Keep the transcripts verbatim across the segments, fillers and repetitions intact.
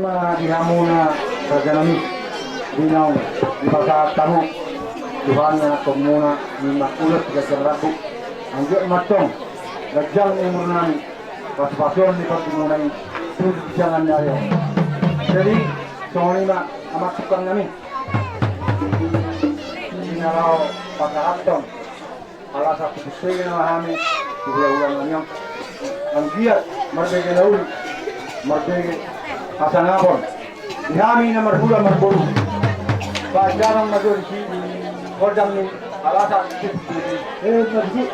Ma di hamuna raja nami, di naung dipasahat hamu Tuhan anakhonmuna ni Markulas di ganjang rambu. Anggiat ma antong ganjang ni umur nami, pasupasu ni pardenggan nami tu siamun ni ari on. Jadi songon i ma amang tukang nami. Di na laho pasahathon alasan tu putput na hami tu hulahula nami on. Anggiat marbege na uli, marbege hasangapon di hami na marhula marboru. Baen damang ma jo disi gondang ni alasan tu putput. Eh, marbege.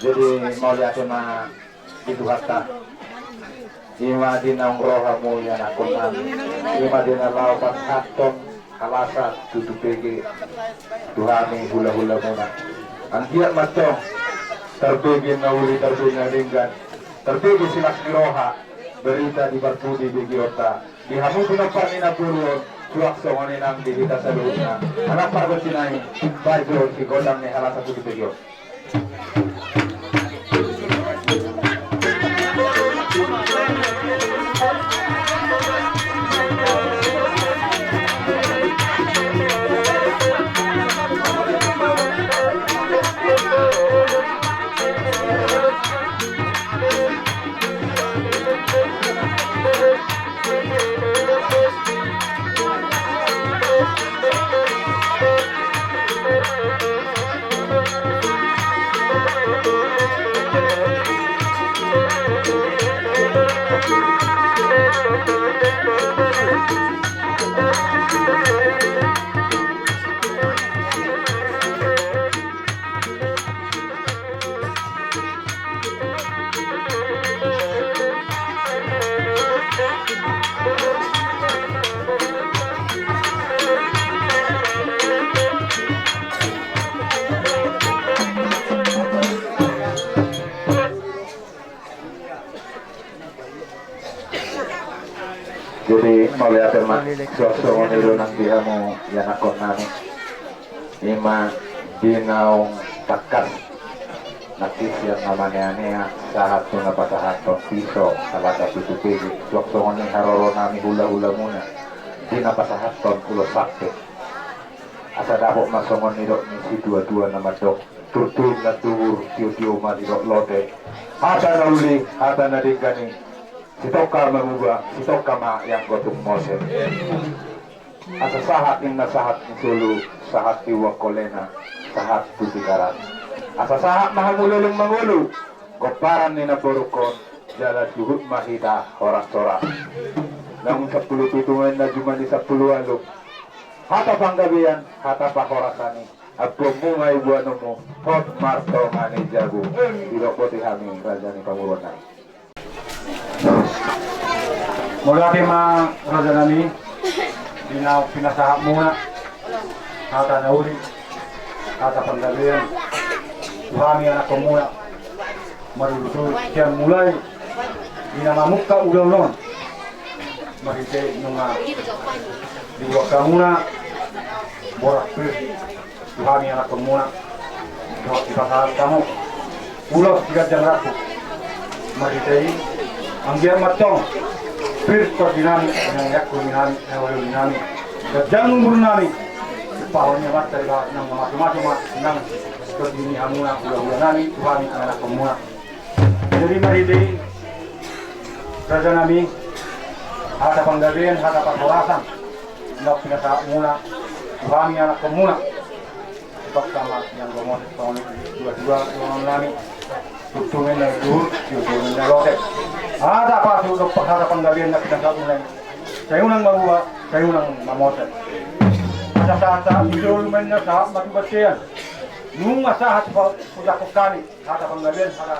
Jadi mauliate ma di Tuhanta. Ima di naung ro hamu ianakkonnami, ima di na laho pasahathon halasa tutu pege tu hami hulahulamuna. Anggiat ma antong tarbege na uli, tarbege na denggan, tarbege silas ni roha, berita di parpudi begeonta. Di hamu pinompar ni na boru on, suang songon i nang di hita saluhutna. Anak pargonsi nai, bahen jo sigondang ni halasa tutu pege on. Jadi mauliate ma, suang songon i do nang di hamu ianakkonnami. Ima di naung tangkas nangkin sian na maneanea sahat tu na pasahathon piso halasa tutu pege, suang songon i haroronami hulahulamuna di na pasahathon ulos sampe. Asa dapot ma songon nidok ni situatua na mandok, turtur na tubu tiotio ma didok lote. Hata na uli, hata na denggan i, sitongka ma muba, sitongka ma ianggo tung mose. Asa sahat ninna sahat ni solu, sahat iuak holena, sahat tu Tigaras. Asa sahat ma hamu leleng mangolu, gomparan ni namborungkon, jala suhut ma hita horashoras. Naung sampulu pitu ma inna jumani sampulu ualu. Hata panggabean, hata parhorasan i. Ampuonmu ma i buanonmu, hot martonga ni jabu. Didok boti hami raja ni pamoruon nami. Mauliate ma raja nami, di na pinasahatmuna hata na uli, hata panggabean tu hami anakkonmuna. Marujung sian mulai di na mamungka ulaon on, marhite nunga dibuat hamuna boras pir tu hami anakkonmuna. Dohot dipasahat hamu ulos di ganjang rambu. Marhite i anggiat ma antong pir tondi nami, anggiat tondi nami, anggiat tondi nami, ganjang umur nami. Pahon ni amanta Debata nang mamasumasu ma nang tondi ni hamuna hulahula nami tu hami anakkonmuna. Jadi marhite i raja nami, hata panggabean, hata parhorasan na pinasahatmuna tu hami anakkonmuna. Tong sama yang gomos tong dua-dua tong nami. Tutu ma inna duhur, tutu ma inna lote. Hata pasu dohot hata panggabean na pinasahatmuna i, sai unang marua, sai unang mamose. Asa sahat-sahat muse ma inna sahat ma tu bontean. Nunga sahat pujangkon hami hata panggabean, hata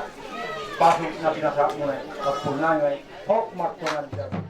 pasu na pinasahatmuna i. Ampuon nami ma i, hot martonga ni jabu.